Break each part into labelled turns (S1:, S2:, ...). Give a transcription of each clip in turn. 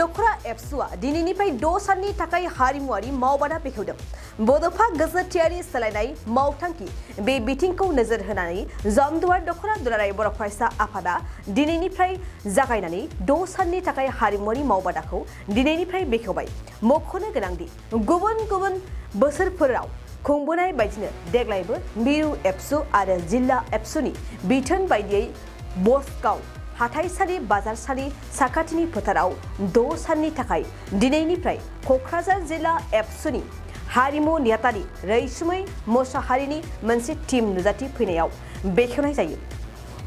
S1: दख'रा एबसुआ दिनैनिफ्राय 6 साननि थाखाय हारिमुआरि मावबादा बेखेवदों। बड'फा गोजोनथियारि सोलायनाय मावथांखि बे बिथिंखौ नोजोर होनानै जमदुवार दख'रा दुलाराय बर' फरायसा आफादा दिनैनिफ्राय जागायनानै 6 साननि थाखाय हारिमुआरि मावबादाखौ दिनैनिफ्राय बेखेवबाय। मख'नो गोनांदि गुबुन गुबुन बोसोरफोराव खुंबोनाय बायदिनो देग्लायबो मिरु एबसु आरो जिल्ला एबसुनि बिथोन बायदियै बसगाव हाथाइसालि बाजारसालि साखाथिनि फोथाराव 6 साननि थाखाय दिनैनिफ्राय क'क्राझार जिल्ला एबसुनि हारिमु नेहाथारि रैसुमै मोसाहारिनि मोनसे टीम नुजाथि फैनायाव बेखेवनाय जायो।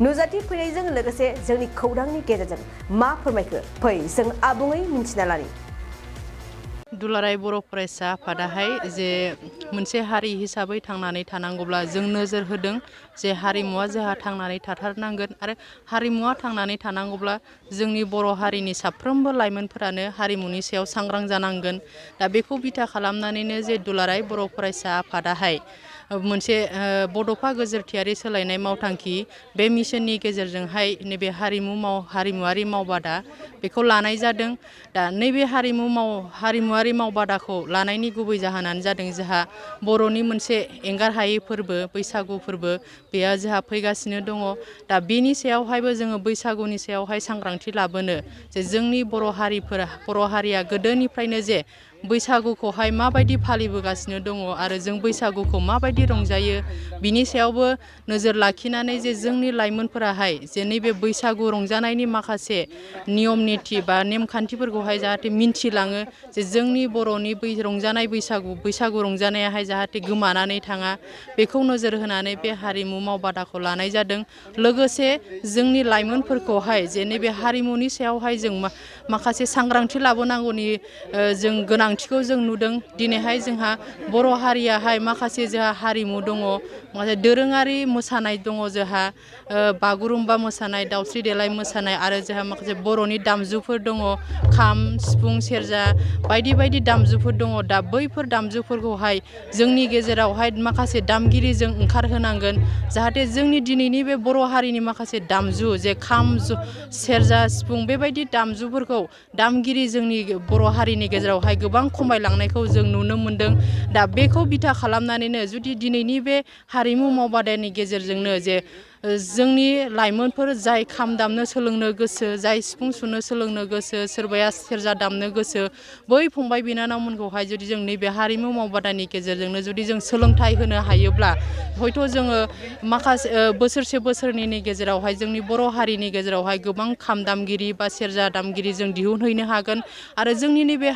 S1: नुजाथि फैनायजों लोगोसे जोंनि खौरांनि गेजेरजों मा फोरमायखो फै जों आबुङै मिन्थिना लानि।
S2: दुलाराय बर' फरायसा आफादाहाय जे मोनसे हारि हिसाबै थांनानै थानांगौब्ला जों नोजोर होदों जे हारिमुवा जोंहा थांनानै थाथारनांगोन आरो हारिमुवा थांनानै थानांगौब्ला जोंनि बर' हारिनि साफ्रोमबो लाइमोनफोरानो हारिमुनि सायाव सांग्रां जानांगोन। दा बेखौ बिथा खालामनानैनो जे दुलाराय बर' फरायसा आफादाहाय मोनसे बड'फा गोजोरथियारि सोलायनाय मावथांखि बे मिशननि गेजेरजोंहाय नैबे हारिमुआरि मावबादा बेखौ लानाय जादों। दा नैबे हारिमुआरि मावबादाखौ लानायनि गुबै जाहोनानो जादों जोंहा बर'नि मोनसे एंगार हायै फोरबो बैसागु फोरबो बेयो जोंहा फैगासिनो दङ। दा बेनि सायावहायबो जोङो बैसागुनि सायावहाय सांग्रांथि लाबोनो जे जोंनि बर' हारिया गोदोनिफ्रायनो जे बैसागुखौहाय माबायदि फालिबोगासिनो दङ आरो जों बैसागुखौ माबायदि रंजायो बिनि सायावबो नोजोर लाखिनानै जे जोंनि लाइमोनफोराहाय जे नैबे बैसागु रंजानायनि माखासे नियम निथि बा नेमखान्थिफोरखौहाय जाहाथे मिन्थिलाङो जे जोंनि बर'नि रंजानाय बैसागु रंजानायाहाय जाहाथे गोमानानै थाङा बेखौ नोजोर होनानै बे हारिमु मावबादाखौ लानाय जादों। लोगोसे जोंनि लाइमोनफोरखौहाय जे नैबे हारिमुनि सायावहाय जों माखासे सांग्रांथि लाबोनांगौनि जों गोनांथिखौ जों नुदों। दिनैहाय जोंहा बर' हारियाहाय माखासे जोंहा हारिमु दङ, माखासे दोरोङारि मोसानाय दङ, जोंहा बागुरुम्बा मोसानाय, दाउस्रि देलाय मोसानाय आरो जोंहा माखासे बर'नि दामजुफोर दङ, खाम, सिफुं, सेरजा बायदि बायदि दामजुफोर दङ। दा बैफोर दामजुफोरखौहाय जोंनि गेजेरावहाय माखासे दामगिरिजों ओंखारहोनांगोन जाहाथे जोंनि दिनैनि बे बर' हारिनि माखासे दामजु जे खाम, सेरजा, सिफुं बेबायदि दामजुफोरखौ दामगिरि जोंनि बर' हारिनि गेजेरावहाय गोबां खमायलांनायखौ जों नुनो मोनदों। दा बेखौ बिथा खालामनानैनो जुदि दिनैनि बे हारिमु मावबादानि गेजेरजोंनो जे जोंनि लाइमोनफोर जाय खाम दामनो सोलोंनो गोसो, जाय सिफुं सुनो सोलोंनो गोसो, सोरबाया सेरजा दामनो गोसो, बै फंबाय बिनानावमोनखौहाय जुदि जों नैबे हारिमु मावबादानि गेजेरजोंनो जुदि जों सोलोंथाइ होनो हायोब्ला हयथ' जोङो माखासे बोसोरनैनि गेजेरावहाय जोंनि बर' हारिनि गेजेरावहाय गोबां खाम दामगिरि बा सेरजा दामगिरि जों दिहुनहैनो हागोन आरो जोंनि नैबे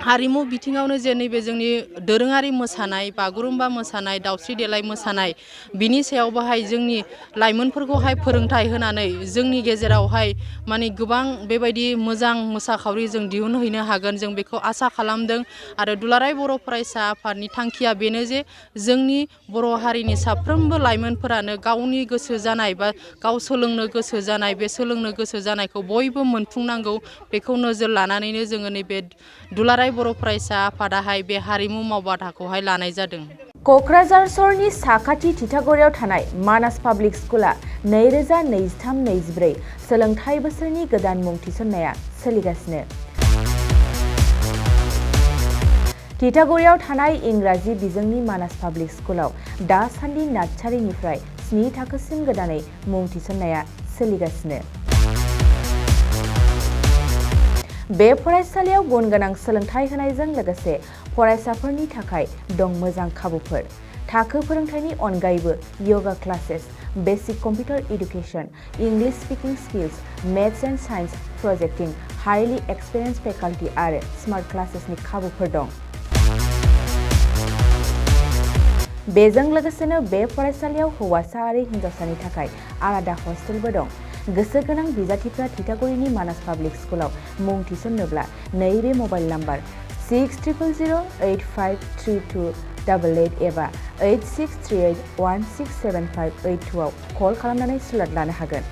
S2: हारिमु बिथिङावनो जे नैबे जोंनि दोरोङारि मोसानाय, बागुरुम्बा मोसानाय, दाउस्रि देलाय मोसानाय बिनि सायावबोहाय जोंनि लाइमोनफोरखौहाय फोरोंथाइ होनानै जोंनि गेजेरावहाय माने गोबां बेबायदि मोजां मोसाखावरि जों दिहुनहैनो हागोन जों बेखौ आसा खालामदों। आरो दुलाराय बर' फरायसा आफादनि थांखिया बेनो जे जोंनि बर' हारिनि साफ्रोमबो लाइमोनफोरानो गावनि गोसो जानाय बा गाव सोलोंनो गोसो जानाय बे सोलोंनो गोसो जानायखौ बयबो मोनफुंनांगौ बेखौ नोजोर लानानैनो जोङो नैबे दुलाराय बर' फरायसा आफादाहाय बे हारिमु मावबादाखौहाय लानाय जादों।
S3: क'क्राझार सहरनि साखाथि थिथागुरियाव थानाय मानास पाब्लिक स्कुला 2023-24 सोलोंथाइ बोसोरनि गोदान मुं थिसननाया सोलिगासिनो। थिथागुरियाव थानाय इंराजि बिजोंनि मानास पाब्लिक स्कुलाव दासान्दि नार्सारिनिफ्राय 7 थाखोसिम गोदानै मुं थिसननाया सोलिगासिनो। बे फरायसालियाव गुन गोनां सोलोंथाइ होनायजों लोगोसे फरायसाफोरनि थाखाय दं मोजां खाबुफोर। थाखो फोरोंथायनि अनगायैबो yoga classes, basic computer education, English speaking skills, maths and science projecting, highly experience faculty आरो स्मार्ट क्लासेसनि खाबुफोर दं। बेजों लोगोसेनो बे फरायसालियाव हौवासा आरो हिन्जावसानि थाखाय आलादा हस्टेलबो दं। गोसो गोनां बिजाथिफ्रा थिथागुरिनि मानास पाब्लिक स्कुलाव मुं थिसन्नोब्ला नैबे मबाइल नाम्बार 6000853288 एबा 8638167582 आव कल खालामनानै स्लट लानो हागोन।